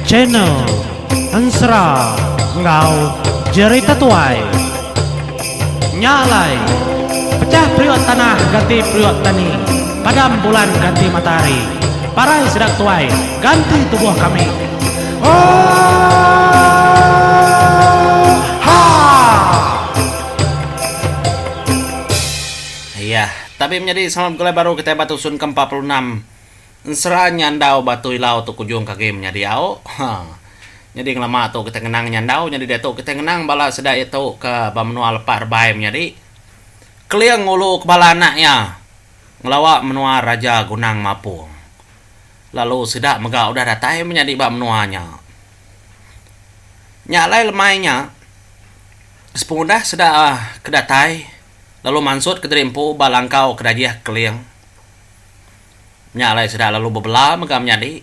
Channel Ensera enggau Jerita Tuai. Nya alai, pecah periuk tanah ganti periuk tani, padam bulan ganti matahari, parai sida tuai ganti tubuh kami. Oohaa! Iya, tabi menyadi sama begulai baru kitai ba tusun ke 46 Ensera Nyandau Batu Ilau tu kujung ke agi menyadi au. Ha. Nyadi ngelama tu kitai ngenang Nyandau nyadi diatu kitai ngenang bala sida iya tu ke ba menua Lepak Rebai menyadi. Keling ngulu ke bala anak iya ngelawa menua Raja Gunang Mapung. Lalu sida mega udah datai menyadi ba menua nya. Nya alai lemai nya sepengudah sida ke datai lalu mansut kediri empu ba langkau ke dajih Keling. Nya alai sida lalu bebela mega menyadi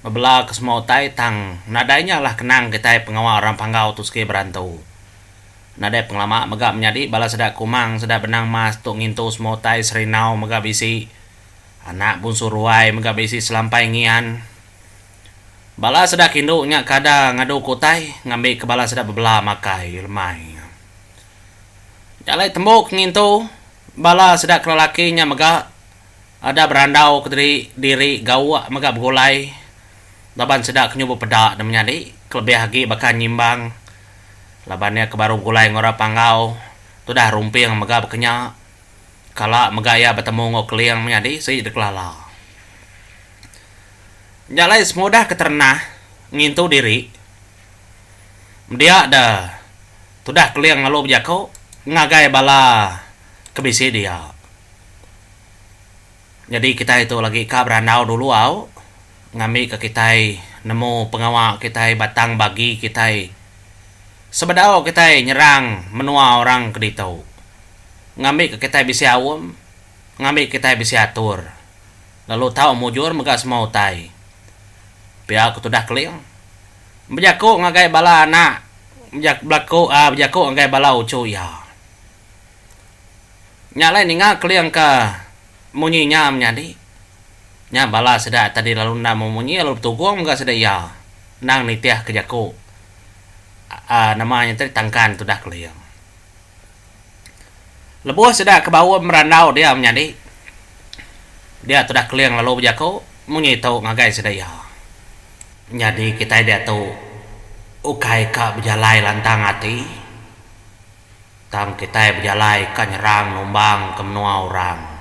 bebela ke semua utai tang nadai nya lah kenang kitai pengawa orang Panggau tu segi berantu. Nadai pengelama mega menyadi bala sida Kumang sida Benang Mas tu ngintu semua utai Serinau mega bisi anak Bunsu Ruai mega bisi Selampai Ngian. Bala sida ke indu nya kada ngadu ke utai ngambi ke bala sida bebela makai lemai. Nya alai tembu ke ngintu bala sida ke lelaki nya mega ada berandau kediri diri gauk mega begulai laban sida ke nyuba peda ne menyadi kelebih agi baka nyimbang laban iya ke baru begulai enggau orang Panggau tudah rumping mega baka nya kala mega iya betemu enggau Keling menyadi sigi dikelala. Nya alai semudah ke terenah ngintu diri media da tudah Keling lalu bejaku ngagai bala ke bisi dia. Nyadi kitai tu lagi ka berandau dulu au ngambika kitai nemu pengawa kitai batang bagi kitai sebedau kitai nyerang menua orang ke ditu. Ngambika kitai bisi aum, ngambika kitai bisi atur lalu tau mujur mega semua utai. Pia ku tudah Keling bejaku ngagai bala anak belaku uhh bejaku ngagai bala uchu iya. Nya alai ninga Keling ke munyi nya menyadi. Nya bala sida tadi lalu enda memunyi lalu betugung mega sida iya endang nitih ke jaku aaa nama nya tadi tangkan tudah Keling. Lebuh sida ke baum berandau dia menyadi dia tudah Keling lalu bejaku munyi tu ngagai sida iya. Nyadi kitai diatu ukai ka bejalai lantang ati. Tang kitai bejalai ka nyerang numbang ke menua orang.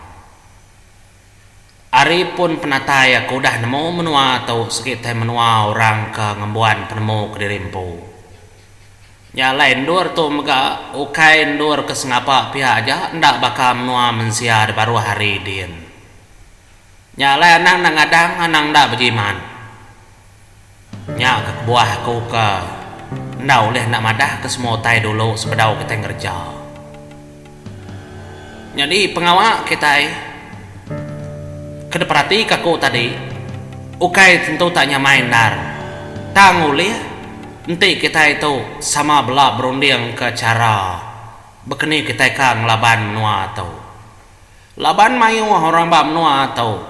Ari pun penatai aku udah nemu menua tu sigi tai menua orang ke ngembuan penemu kediri empu. Nya alai endur tu mega ukai endur ke sengapa pia aja enda baka menua mensia di baruh hari din. Nya alai anang enda ngadang anang enda bejimat. Nya ke kebuah aku ke enda ulih enda madah ke semua utai dulu sebedau kitai ngereja. Nyadi pengawa kitai ke diperatika aku tadi ukai tentu tak nyamai endar tang ulih enti kitai tu sama bela berundingka chara bekeni kitai ka ngelaban menua tu. Laban mayuh orang ba menua tu.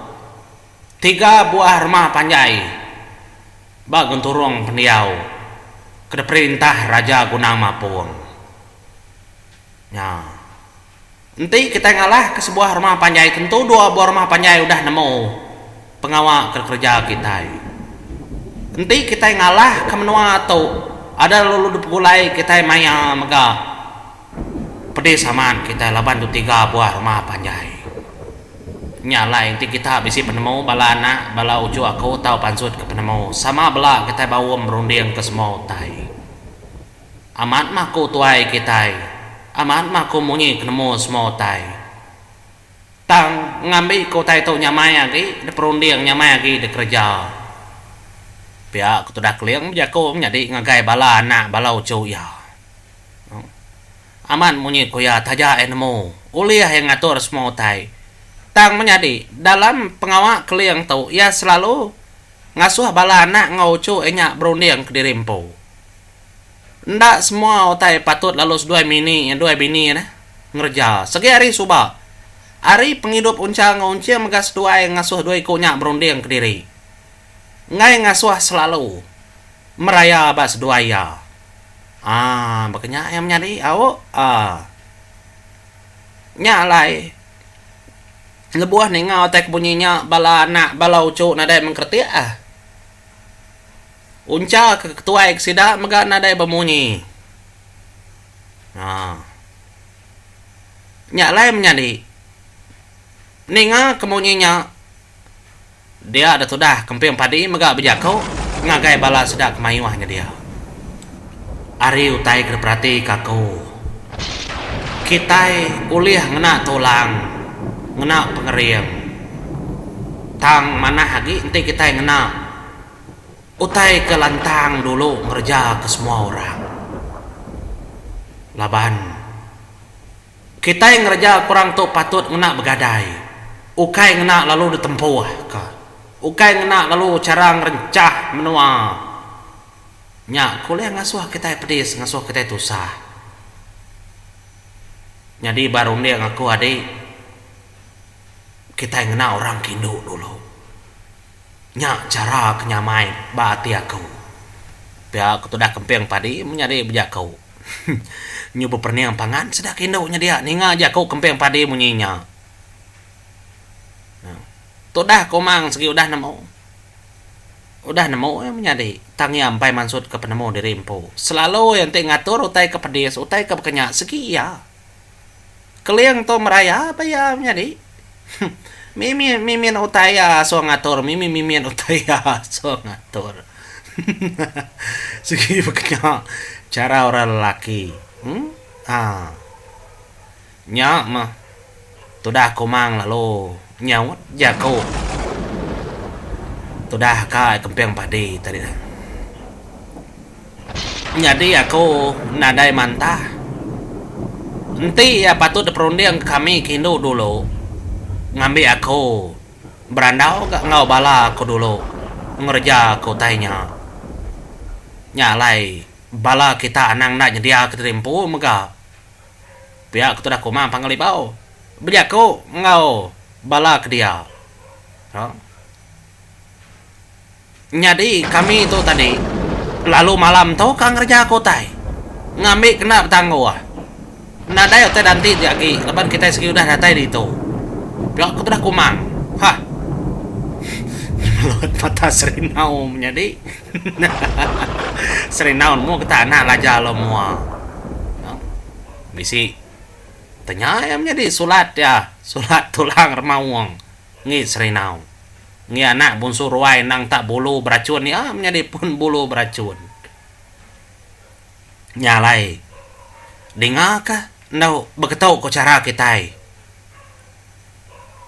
Tiga buah rumah panjai ba genturung pendiau ke diperintah Raja Gunang Mapung. Nya. Enti kitai ngalahka sebuah rumah panjai tentu dua buah rumah panjai udah nemu pengawa ke dikereja kitai. Enti kitai ngalahka menua tu ada lalu dipegulai kitai maya mega. Pedis amat kitai laban tu tiga buah rumah panjai. Nya alai enti kita bisi penemu bala anak bala uchu aku tau pansut ke penemu sama bela kitai baum berunding ke semua utai. Amat mah ku tuai kitai, amat mah ku munyi ke nemu semua utai. Tang ngambi ke utai tu nyamai agi diperunding nyamai agi dikereja. Pia ke tudah Keling bejaku menyadi ngagai bala anak bala uchu iya. Amat munyi ku iya taja iya nemu ulih iya ngatur semua utai. Tang menyadi dalam pengawa Keling tu iya selalu ngasuh bala anak enggau uchu iya nya berunding kediri empu. Enda semua utai patut lalu seduai mini duai bini neh ngereja segi hari suba. Ari pengidup Uncha enggau Unching mega seduai ngasuh dua iku nya berunding kediri. Enggai ngasuh selalu meraya ba seduai iya. Aa baka nya iya menyadi au aa. Nya alai lebuh ninga utai ke bunyi nya bala anak bala uchu nadai mengkeretik ah. Uncha ke ketuai ke sida mega nadai bemunyi. Aa. Nya alai menyadi. Ninga ke munyi nya, dia da tudah Kemping Padi mega bejaku ngagai bala sida ke mayuh nyedia. Ari utai ke diperatika aku, kitai ulih ngena tulang, ngena pengering. Tang manah agi enti kitai ngena utai ke lantang dulu ngereja ke semua orang. Laban. Kitai ngereja kurang tu patut ngena begadai, ukai ngena lalu ditempuhka, ukai ngena lalu chara ngerenchah menua. Nya ke ulih ngasuh kitai pedis ngasuh kitai tusah. Nyadi ba runding aku adi, kitai ngena orang ke indu dulu. Nya chara ke nyamai ba ati aku. Pia ke tudah kemping padi menyadi bejaku. Nyu beperening pangan sida ke indu nyedia ninga jaku kemping padi munyi nya. Tudah ke umang segi udah nemu. Udah nemu iya menyadi tang iya empai mansutka penemu diri empu. Selalu iya enti ngatur utai ke pedis utai ke baka nya segi iya. Keling tu meraya ba iya menyadi. Mimit mimit utai iya asuh ngatur mimit mimit utai iya asuh ngatur. Sigi bekenya chara orang lelaki. Haa. Nya meh tudah kumang lalu nyaut jaku tudah ka kemping padi tadi. Nyadi aku nadai mantah. Enti iya patut diperunding kami ke indu dulu ngambi aku berandau ga enggau bala aku dulu ngereja ke utai nya. Nya alai bala kita anang enda nyedia ke diri empu mega. Pia ke tudah Kumang Panggau Libau bejaku enggau bala ke dia. Nyadi kami tu tadi lalu malam tu ka ngereja ke utai ngambi kena betangguh. Nadai utai danti ti agi laban kitai sigi udah datai ditu. Pia ku tudah Kumang. Hah. Nyemelut mata Serinau menyadi. Serinau nemu kita anak laja lo mua. Bisi tanya iya menyadi sulat iya, sulat tulang remaung. Ngi Serinau. Ngi anak bunsu ruai endang tak bulu berachun iya menyadi pun bulu berachun. Nya alai dinga ka endu beketu ko chara kitai.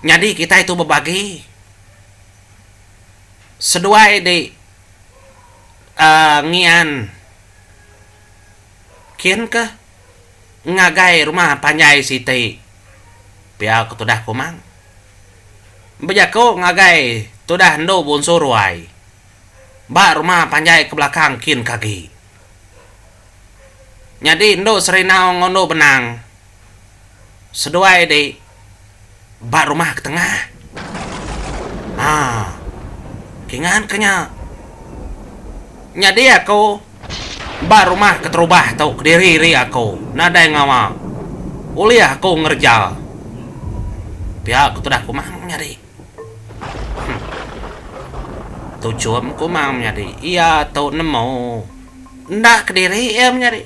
Nyadi kitai tu bebagi seduai di uhh ngian kin ka ngagai rumah panjai siti pia ku tudah Kumang. Bejaku ngagai tudah endu Bunsu Ruai ba rumah panjai ke belakang kin ke agi. Nyadi endu Serinau enggau endu Benang seduai di ba rumah ke tengah. Haa kingan ke nya. Nyadi aku ba rumah keterubah tu kediri ri aku nadai ngawa ulih aku ngereja. Pia ku tudah Kumang menyadi. Huh. Tuchum Kumang menyadi iya tu nemu enda kediri iya menyadi.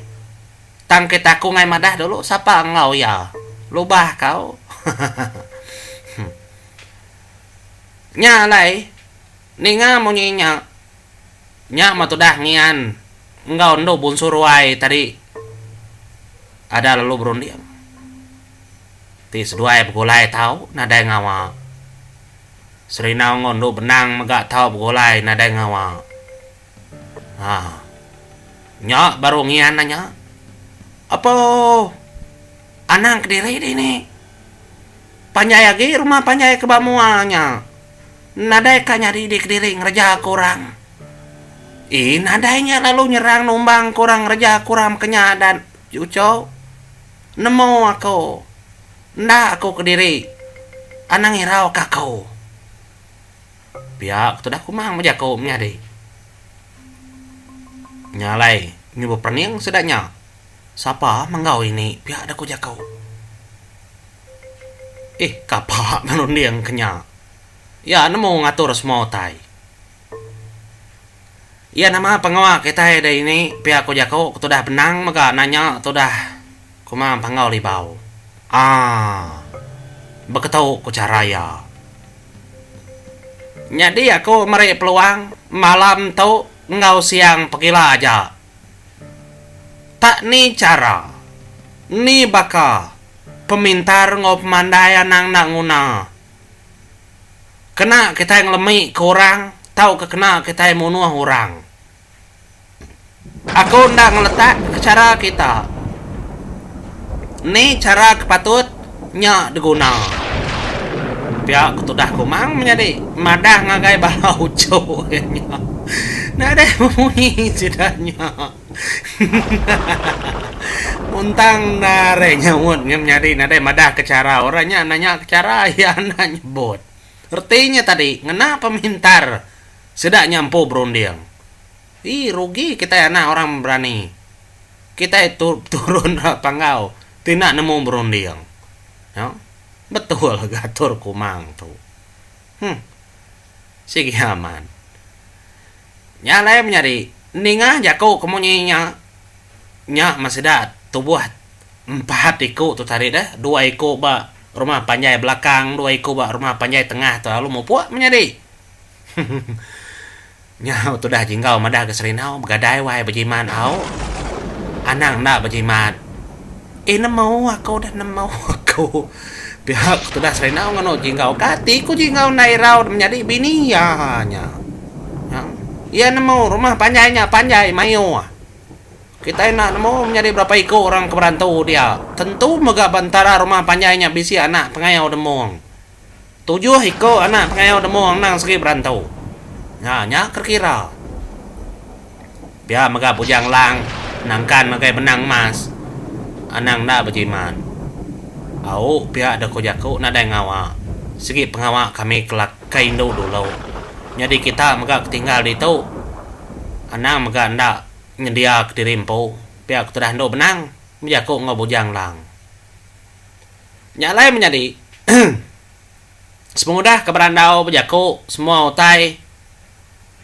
Tang kita aku ngai madah dulu sapa enggau iya. Lubah kau. Huh. Nya alai ninga munyi nya. Nya meh tudah ngian enggau endu Bunsu Ruai tadi ada lalu berunding. Ti seduai begulai tau nadai ngawa. Serinau enggau endu Benang mega tau begulai nadai ngawa. Haa. Nya baru ngian nya. Apo anang kediri dini. Panjai agi rumah panjai ke ba mua nya. Nadai ka nyadi di kediri ngereja ke orang. Ii nadai nya lalu nyerang numbang ke orang ngereja ke orang meka nya adat ucho. Nemu aku. Enda aku kediri. Anang irau ka aku. Pia ku tudah Kumang bejaku menyadi. Nya alai nyu beperening sida nya. Sapa menggau ini pia da ku jaku. Ih kapa ngerunding ke nya. Iya nemu ngatur semua utai. Iya nama pengawa kitai da ini pia ku jaku ke tudah benang mega nanya tudah Kumang Panggau Libau. Aaa. Beketu ku chara iya. Nyadi aku meri peluang malam tu enggau siang pegila aja. Tak ni chara, ni baka pemintar enggau pemandai anang enda nguna. Kena kitai ngelemi ke orang tauka kena kitai munuh orang. Aku enda ngeletak ke chara kita. Ni chara ke patut nya diguna. Pia ku tudah Kumang menyadi madah ngagai bala uchu iya nya. Nadai bemunyi sida nya. Muntang enda ari nyaut nya menyadi nadai madah ke chara orang nya nanya ke chara iya enda nyebut. Reti nya tadi ngena pemintar sida nya empu berunding. Ii rugi kitai anak orang berani. Kitai tu turun ra panggau ti enda nemu berunding. Nya betul ga atur Kumang tu. Huh. Sigi amat. Nya alai menyadi ninga jaku ke munyi nya, nya meh sida tubuh empat iku tu tadi deh, dua iku ba rumah panjai belakang, dua iku ba rumah panjai tengah tu lalu mupuk menyadi. Nya tudah Jinggau madah ga Serinau begadai wai bejimat au. Anang enda bejimat. Eh nemu aku dah nemu aku. Pia ku tudah Serinau nganu Jinggau kati ku Jinggau enda irau menyadi bini iya nya. Iya nemu rumah panjai nya panjai mayuh. Kitai enda nemu menyadi berapa iku orang ke berantu dia. Tentu mega ba entara rumah panjai nya bisi anak pengayau demung. Tujuh iku anak pengayau demung endang segi berantu. Nya nya kira-kira. Pia mega Bujang Lang nangkan ngagai benang emas. Anang enda bejimat. Au pia deh ku jaku nadai ngawa. Sigi pengawa kami ke indu dulu. Nyadi kita mega ke tinggal ditu. Anang mega enda nyendia kediri empu. Pia ku tudah endu benang bejaku enggau Bujang Lang. Nya alai menyadi, sepengudah ke berandau bejaku semua utai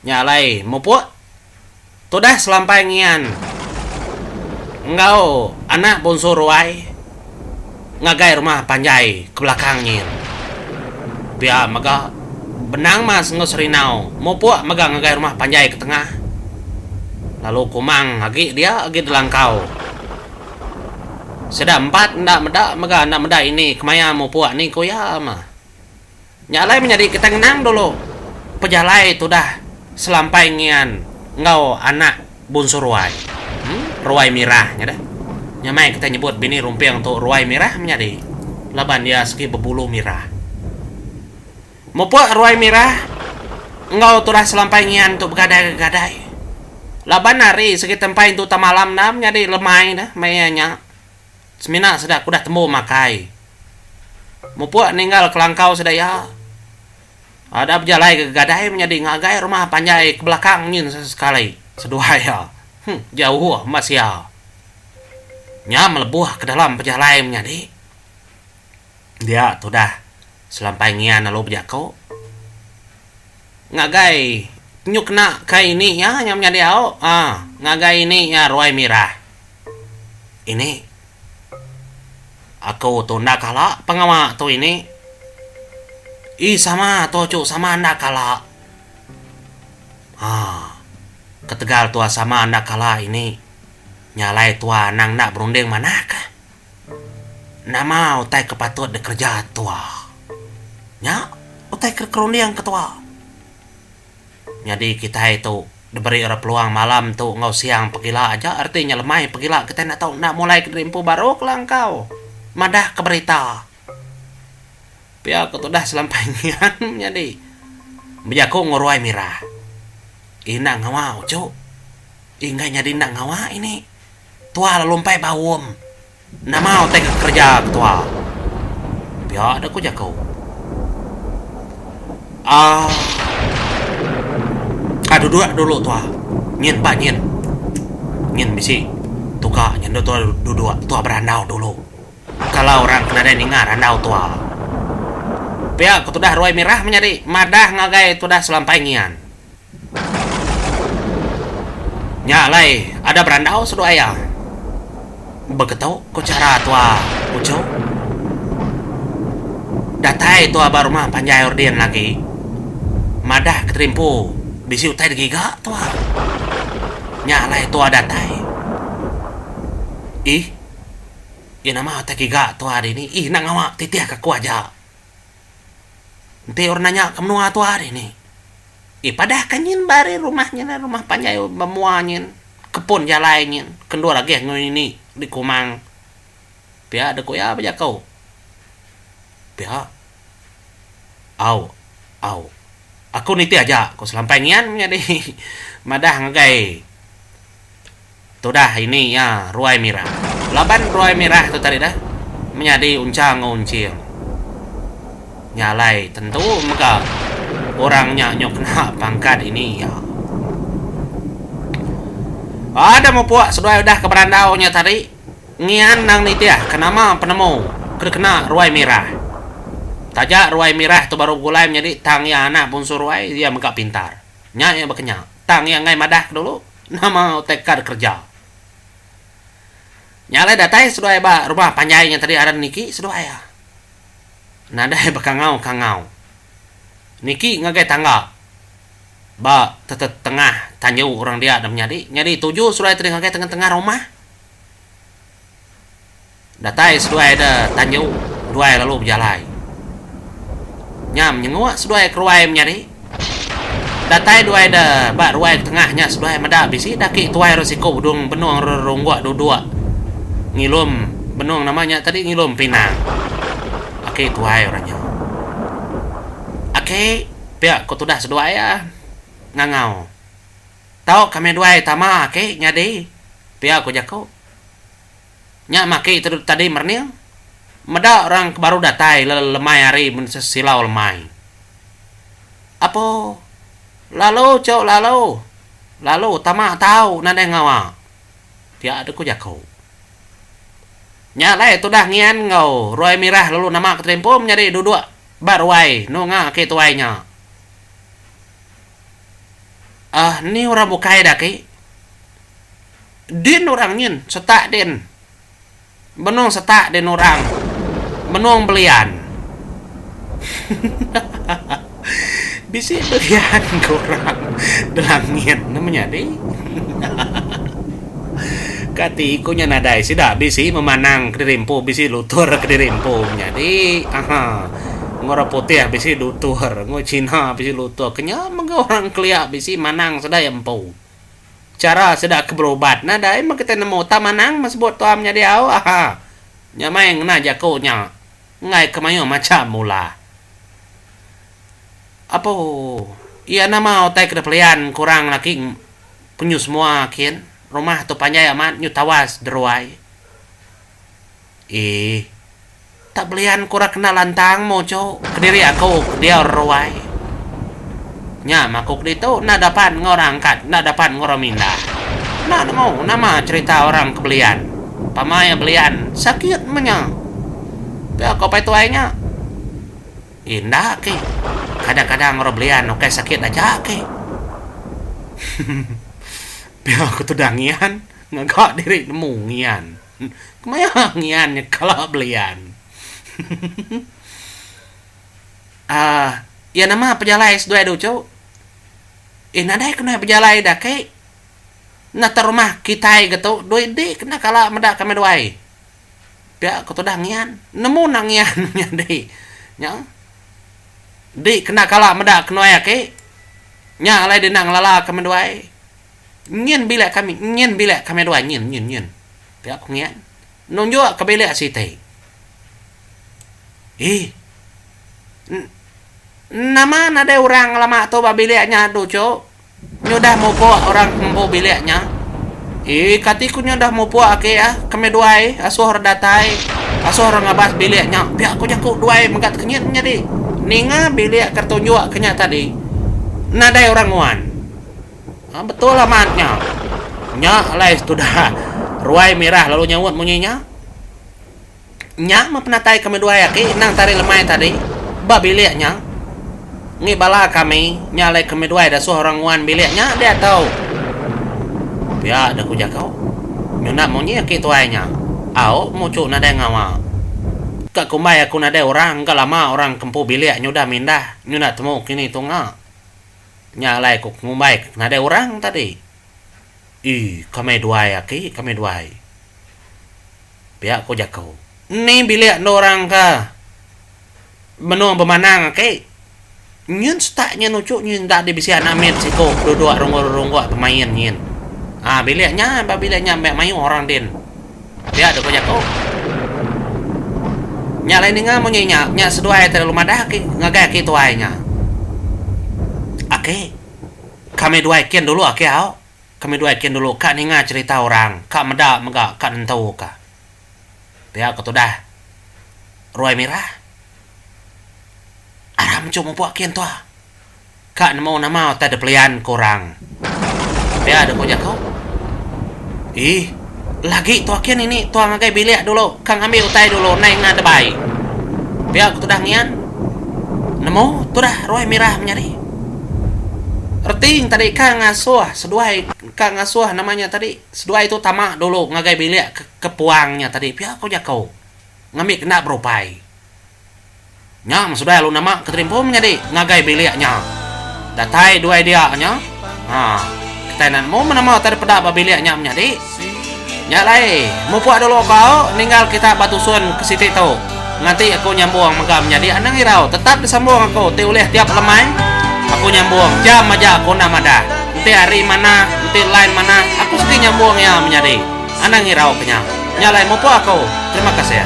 nya alai mupuk tudah selampai ngian enggau anak Bonsu Ruai ngagai rumah panjai ke belakang nyin. Pia mega Benang Mas enggau Serinau mupuk mega ngagai rumah panjai ke tengah lalu Kumang agi dia agi delangkau. Sida empat enda meda mega enda meda ini kemaya mupuk ni ku iya mah. Nya alai menyadi kitai ngenang dulu pejalai tudah selampai ngian enggau anak Bunsu Ruai. Em Ruai Mirah nya deh. Nya mai kitai nyebut bini Rumping tu Ruai Mirah menyadi laban iya segi bebulu mirah. Mupuk Ruai Mirah enggau tudah selampai ngian tu begadai-gadai. Laban hari segi tempai entu tang malam enda menyadi lemai dah maya nya. Semina sida ke udah tembu makai. Mupuk ninggal kelangkau sida iya. Ada bejalai ke gadai menyadi ngagai rumah panjai ke belakang nyin sesekali seduai iya. Huh jauh ba sia. Nya melebuh ke dalam pejalai menyadi. Dia tudah selampai ngian lalu bejaku ngagai nyu kena kai ini iya nya menyadi au aa ngagai ini iya ruai mirah. Ini aku tu enda kala pengawa tu ini. Ii sama tu acu sama enda kala. Aa ketegal tua sama enda kala ini nya alai tua anang enda berunding manah kah. Nama utai ke patut dikereja tua? Nya utai ke dikerundingka tua. Nyadi kitai tu diberi orang peluang malam tu enggau siang pegila aja reti nya lemai pegila kitai enda tau enda mulai kediri empu baru kelangkau madahka berita. Pia ku tudah selampai ngian nyadi bejaku enggau ruai mirah. Ina ngawa uchu. Enggai nyadi enda ngawa ini. Tua lalu empai baum. Nama utai ke kereja ke tua? Pia deh ku jaku. Aaa. Ah duduk dulu tua. Nyin ba nyin. Nyin bisi tuka nyin tua duduk tua berandau dulu. Kala orang ke nadai ninga randau tua. Pia ku tudah Ruai Mirah menyadi madah ngagai tudah Selampai Ngian. Nya alai ada berandau seduai iya. Beketu ku chara tua uchu. Datai tua ba rumah panjai Ordin lagi madah keterimpu bisi utai digiga tua. Nya alai tua datai. Ih. Iya nama utai giga tua dini ih enda ngawa titih ka aku aja. Enti orang nanya ke menua tua dini ih padah ka nyin ba ari rumah nyin ari rumah panjai ba mua nyin kepun jalai nyin ke endur agih enggau ini di Kumang. Pia deh ku iya bejaku. Pia. Au. Au. Aku nitih aja ku Selampai ngian menyadi madah ngagai. Tudah ini iya Ruai Mirah. Laban Ruai Mirah tu tadi dah menyadi uncha enggau unching. Nya alai tentu mega orang nya nyau kena pangkat ini iya. Ada mupuk seduai udah ke berandau nya tadi ngian endang nitih ke nama penemu ke dikena Ruai Mirah. Taja Ruai Mirah tu baru begulai menyadi tang iya anak bunsu Ruai iya mega pintar. Nya iya baka nya. Tang iya enggai madah ke dulu nama utai ka dikereja. Nya alai datai seduai ba rumah panjai nya tadi aran niki seduai iya. Nadai bekangau-kangau. Niki ngagai tangga ba tetengah tanju orang dia da menyadi. Nyadi tuju seduai tadi ngagai tengah-tengah rumah. Datai seduai da tanju duai lalu bejalai. Nya menyenguk seduai ke ruai menyadi. Datai duai da ba ruai ke tengah nya seduai meda bisi da aki tuai orang siku bedung benung rerungguk duduk ngilum benung nama nya tadi ngilum pinang. Aki tuai orang nya. Aki pia ku tudah seduai iya ngangau. Tau kami duai tama aki nyadi pia ku jaku. Nya maki tu tadi merening meda orang ke baru datai lemai hari men sesilau lemai. Apo lalu chok lalu lalu tama tau nadai ngawa pia deh ku jaku. Nya alai tudah ngian enggau ruai mirah lalu nama ke terimpu menyadi duduk ba ruai nunga aki tuai nya. Aah ni orang bukai da aki. Din orang nyin setak din. Benung setak din orang. Benung belian. Bisi belian ke orang dalam nyin ne menyadi. Kati ku nya nadai sida bisi memanang kediri empu bisi lutur kediri empu menyadi. Aha. Enggau orang putih bisi lutur, enggau cina bisi lutur. Kenya mega orang kelia bisi manang sida iya empu. Chara sida ke berubat nadai meh kitai nemu tang manang meh sebut tuan menyadi au aha. Nya mai ngena jaku nya enggai ke mayuh macham ulah. Apo iya nama utai ke dipelian kurang laki penyu semua kin rumah tu panjai amat nyu tawas deruai. Eeh. Tak belian ku orang kena lantang mu cu kediri aku ke diau reruai. Nya mah aku keditu enda dapat enggau orang angkat enda dapat enggau orang mindah. Enda nemu nama cherita orang ke belian. Pama iya belian sakit meh nya. Pia ko apai tuai nya. Ih enda ake. Kadang-kadang orang belian ukai sakit aja ake. Pia ko tudah ngian ngaga diri nemu ngian. Kemaya ngian nya kala belian. Aaa iya nama pejalai seduai du cu. Eh nadai kena bejalai da ake. Nata rumah kitai ga tu dui di kena kala meda kami duai. Pia ku tudah ngian. Nemu enda ngian nyadi nya. Di kena kala meda kenuai ake. Nya alai dina ngelala kami duai. Nyin bilik kami, nyin bilik kami dua, nyin, nyin, nyin. Pia ku ngian. Nunjuk ke bilik siti. Ih. Nama nadai orang ngelama tu ba bilik nya du cuk. Nyudah mupuk orang ke ngempu bilik nya. Ih, kati ku nyudah mupuk agi ah, kami duai asuh orang datai, asuh orang ngabas bilik nya. Pia ku jaku duai mega tekenyit menyadi. Ninga bilik ke tunjuk ke nya tadi nadai orang nguan. Ha betul amat nya. Nya alai tudah Ruai Mirah lalu nyaut munyi nya. Nya meh penatai kami duai agi endang tari lemai tadi ba bilik nya. Ngi bala kami nya alai kami duai dasuh orang nguan bilik nya diatu. Pia deh ku jaku. Nyunda munyi aki tuai nya. Au muchu nadai ngawa. Ka kumbai aku nadai orang ga lama orang ke empu bilik nyudah mindah nyunda temu kini tunga. Nya alai ku ngumbai ke nadai orang tadi. Ii kami duai aki kami duai. Pia ku jaku. Ni bilik endur orang ke benung bemanang agi. Nyin setak nyin uchu nyin enda di bisi anak mit siku duduk rungguk-rungguk bemain nyin. Haa bilik nya ba bilik nya meh mayuh orang din. Pia deh ku jaku. Nya alai ninga munyi nya, nya seduai ti lalu madah agi ngagai aki tuai nya. Aki, kami duai kin dulu aki au. Kami duai kin dulu ka ninga cherita orang ka meda mega ka nentu ka. Pia ke tudah Ruai Mirah. Aram chu mupuk kin tuah. Ka nemu nama utai depelian ke orang. Pia deh ko jaku. Ih, lagi tuah kin ini tuah ngagai bilik dulu ka ngambi utai dulu nai nga debai. Pia ke tudah ngian. Nemu tudah Ruai Mirah menyadi. Reti tadi ka ngasuh seduai ka ngasuh nama nya tadi seduai tu tama dulu ngagai bilik ke puang nya tadi pia ku jaku ngambi kena berupai. Nya meh seduai lalu nama ke terimpu menyadi ngagai bilik nya. Datai duai dia nya ha kitai enda nemu meh nama utai dipeda ba bilik nya menyadi. Nya alai, mupuk dulu kau ninggal kita ba tusun ke siti tu. Nganti aku nyambung mega menyadi anang irau tetap disambung aku ti ulih tiap lemai. Aku nyambung jam aja aku enda madah. Enti hari manah, enti line manah aku segi nyambung iya menyadi. Anang irau ke nya. Nya alai mupuk aku. Terima kasih.